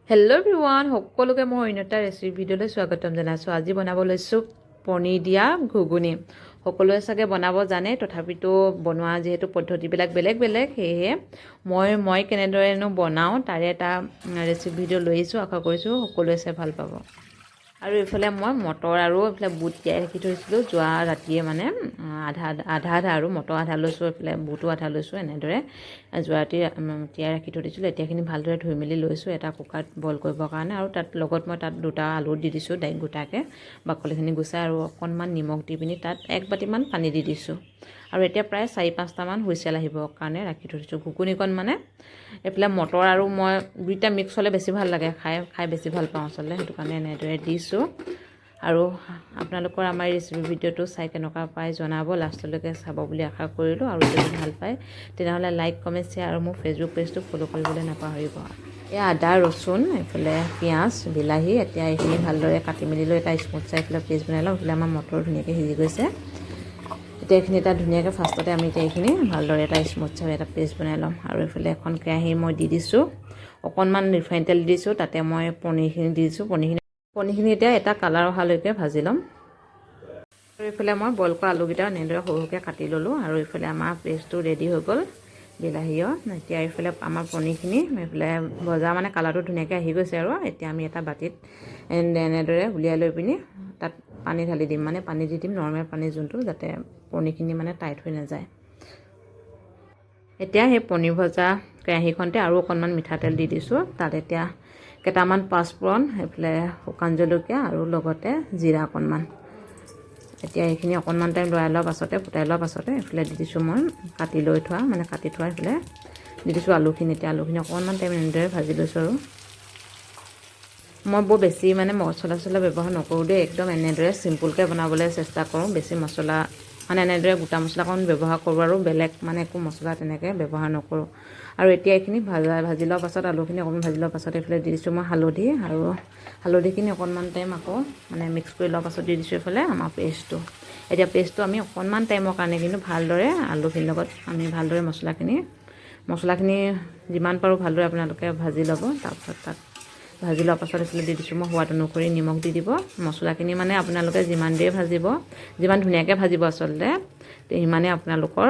Hello' everyone, সকলোকে মোৰ অন্য এটা ৰেচিপি ভিডিঅ'লৈ স্বাগতম জনাইছোঁ। আজি বনাব লৈছোঁ পনীৰ দিয়া ঘুগুনি। সকলোৱে চাগে বনাব জানে, তথাপিতো বনোৱা যিহেতু পদ্ধতিবিলাক বেলেগ বেলেগ, সেয়েহে মই মই কেনেদৰেনো বনাওঁ তাৰে এটা ৰেচিপি ভিডিঅ' লৈ আহিছোঁ। আশা কৰিছোঁ সকলোৱে চাই ভাল পাব। আৰু এইফালে মই মটৰ আৰু এইফালে বুট তিয়াই ৰাখি থৈছিলোঁ যোৱা ৰাতিয়ে, মানে আধা আধা আধা আৰু মটৰ আধা লৈছোঁ, এইফালে বুটো আধা লৈছোঁ। এনেদৰে যোৱা ৰাতি তিয়াই ৰাখি থৈ দিছিলোঁ। এতিয়া এইখিনি ভালদৰে ধুই মেলি লৈছোঁ এটা কুকাৰত বইল কৰিবৰ কাৰণে। আৰু তাত লগত মই তাত দুটা আলু দি দিছোঁ ডাইৰেক্ট গোটাকৈ বাকলিখিনি গুচাই, আৰু অকণমান নিমখ দি পিনি তাত এক বাতিমান পানী দি দিছোঁ। আৰু এতিয়া প্ৰায় চাৰি পাঁচটামান হুইচেল আহিবৰ কাৰণে ৰাখি থৈ দিছোঁ ঘুগুনিকণ। মানে এইফালে মটৰ আৰু মই দুইটা মিক্স হ'লে বেছি ভাল লাগে খাই, খাই বেছি ভাল পাওঁ আচলতে, সেইটো কাৰণে এনেদৰে দিছোঁ। আৰু আপোনালোকৰ আমাৰ ৰেচিপি ভিডিঅ'টো চাই কেনেকুৱা পায় জনাব, লাষ্টলৈকে চাব বুলি আশা কৰিলোঁ। আৰু যদি ভাল পায়, তেনেহ'লে লাইক, কমেণ্ট, শ্বেয়াৰ আৰু মোৰ ফেচবুক পেজটো ফ'ল' কৰিবলৈ নাপাহৰিব। এয়া আদা, ৰচুন, এইফালে পিঁয়াজ, বিলাহী। এতিয়া এইখিনি ভালদৰে কাটি মেলি লৈ এটা স্মুথ চাই এইফালে পেষ্ট বনাই লওঁ। এইফালে আমাৰ মটৰ ধুনীয়াকৈ সিজি গৈছে। এতিয়া এইখিনি এটা ধুনীয়াকৈ ফাৰ্ষ্টতে আমি এতিয়া এইখিনি ভালদৰে এটা স্মুথ চাই এটা পেষ্ট বনাই ল'ম। আৰু এইফালে এখন কেৰাহী মই দি দিছোঁ, অকণমান ৰিফাইন তেল দি দিছোঁ, তাতে মই পনীৰখিনি দি দিছোঁ। পনীৰখিনি পনীৰখিনি এতিয়া এটা কালাৰ অহালৈকে ভাজি ল'ম। আৰু এইফালে মই বইল কৰা আলুকেইটা এনেদৰে সৰু সৰুকৈ কাটি ল'লোঁ। আৰু এইফালে আমাৰ পেষ্টটো ৰেডি হৈ গ'ল বিলাহীৰ। এতিয়া এইফালে আমাৰ পনীৰখিনি এইফালে ভজা, মানে কালাৰটো ধুনীয়াকৈ আহি গৈছে। আৰু এতিয়া আমি এটা বাতিত এনেদৰে উলিয়াই লৈ পিনি তাত পানী ঢালি দিম, মানে পানী দি দিম নৰ্মেল পানী যোনটো, যাতে পনীৰখিনি মানে টাইট হৈ নাযায়। এতিয়া সেই পনীৰ ভজা কেৰাহীখনতে আৰু অকণমান মিঠাতেল দি দিছোঁ। তাত এতিয়া কেইটামান পাঁচফোৰণ, সেইফালে শুকান জলকীয়া আৰু লগতে জিৰা অকণমান। এতিয়া এইখিনি অকণমান টাইম লৰাই লোৱাৰ পাছতে, ফুটাই লোৱাৰ পাছতে এইফালে দি দিছোঁ মই কাটি লৈ থোৱা, মানে কাটি থোৱা এইফালে দি দিছোঁ আলুখিনি। এতিয়া আলুখিনি অকণমান টাইম এনেদৰে ভাজি লৈছোঁ। আৰু মই বৰ বেছি মানে মছলা চছলা ব্যৱহাৰ নকৰোঁ দেই, একদম এনেদৰে চিম্পুলকৈ বনাবলৈ চেষ্টা কৰোঁ। বেছি মছলা মানে এনেদৰে গোটা মছলা অকণ ব্যৱহাৰ কৰোঁ আৰু বেলেগ মানে একো মছলা তেনেকৈ ব্যৱহাৰ নকৰোঁ। আৰু এতিয়া এইখিনি ভাজি লোৱাৰ পাছত, আলুখিনি অকণমান ভাজি লোৱাৰ পাছত এইফালে দি দিছোঁ মই হালধি। আৰু হালধিখিনি অকণমান টাইম আকৌ মানে মিক্স কৰি লোৱাৰ পাছত দি দিছোঁ এইফালে আমাৰ পেষ্টটো। এতিয়া পেষ্টটো আমি অকণমান টাইমৰ কাৰণে কিন্তু ভালদৰে আলুখিনিৰ লগত আমি ভালদৰে মছলাখিনি যিমান পাৰোঁ ভালদৰে আপোনালোকে ভাজি ল'ব। তাৰপিছত তাত ভাজি লোৱাৰ পাছত এইফালে দি দিছোঁ মই সোৱাদ অনুসৰি নিমখ দি দিব। মছলাখিনি মানে আপোনালোকে যিমান দেৰি ভাজিব, যিমান ধুনীয়াকৈ ভাজিব আচলতে, সিমানেই আপোনালোকৰ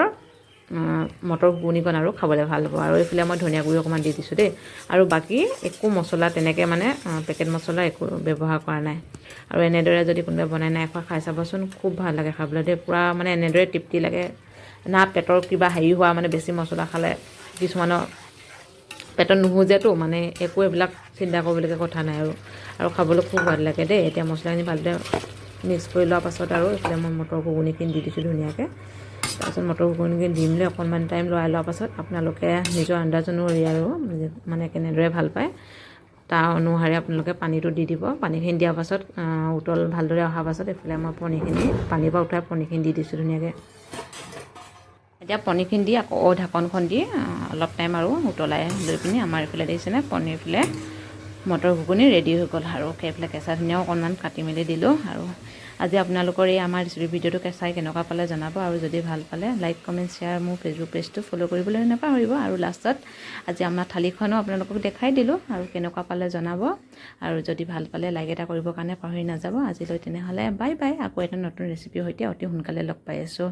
মটৰ ঘুগুনিকণ আৰু খাবলৈ ভাল হ'ব। আৰু এইফালে মই ধনিয়া গুড়ি অকণমান দি দিছোঁ দেই। আৰু বাকী একো মছলা তেনেকৈ মানে পেকেট মছলা একো ব্যৱহাৰ কৰা নাই। আৰু এনেদৰে যদি কোনোবাই বনাই নাই খোৱা, খাই চাবচোন, খুব ভাল লাগে খাবলৈ দেই। পূৰা মানে এনেদৰে তৃপ্তি লাগে না পেটৰ কিবা হেৰি হোৱা, মানে বেছি মছলা খালে কিছুমানৰ পেটত নুসুজেতো, মানে একো এইবিলাক চিন্তা কৰিবলগীয়া কথা নাই। আৰু আৰু খাবলৈ খুব সোৱাদ লাগে দেই। এতিয়া মছলাখিনি ভালদৰে মিক্স কৰি লোৱাৰ পাছত আৰু এইফালে মই মটৰ ঘুগুনিখিনি দি দিছোঁ ধুনীয়াকৈ। তাৰপিছত মটৰ ঘুগুনিখিনি দি মেলি অকণমান টাইম লৰাই লোৱাৰ পাছত আপোনালোকে নিজৰ আন্দাজ অনুসৰি আৰু মানে কেনেদৰে ভাল পায় তাৰ অনুসাৰে আপোনালোকে পানীটো দি দিব। পানীখিনি দিয়াৰ পাছত উতল ভালদৰে অহাৰ পাছত এইফালে মই পনীৰখিনি পানীৰ পৰা উঠাই পনীৰখিনি দি দিছোঁ ধুনীয়াকৈ। এতিয়া পনীৰখিনি দি আকৌ ঢাকনখন দি অলপ টাইম আৰু উতলাই লৈ পিনি আমাৰ এইফালে দেখিছেনে, পনীৰ এইফালে মটৰ ঘুগুনি ৰেডি হৈ গ'ল। আৰু এইফালে কেঁচা ধনিয়াও অকণমান কাটি মেলি দিলোঁ। আৰু আজি আপোনালোকৰ এই আমাৰ ৰেচিপি ভিডিঅ'টো চাই কেনেকুৱা পালে জনাব। আৰু যদি ভাল পালে লাইক, কমেণ্ট, শ্বেয়াৰ, মোৰ ফেচবুক পেজটো ফ'ল' কৰিবলৈ নাপাহৰিব। আৰু লাষ্টত আজি আমাৰ থালিখনো আপোনালোকক দেখাই দিলোঁ। আৰু কেনেকুৱা পালে জনাব। আৰু যদি ভাল পালে লাইক এটা কৰিবৰ কাৰণে পাহৰি নাযাব। আজিলৈ তেনেহ'লে বাই বাই। আকৌ এটা নতুন ৰেচিপিৰ সৈতে অতি সোনকালে লগ পাই আছোঁ।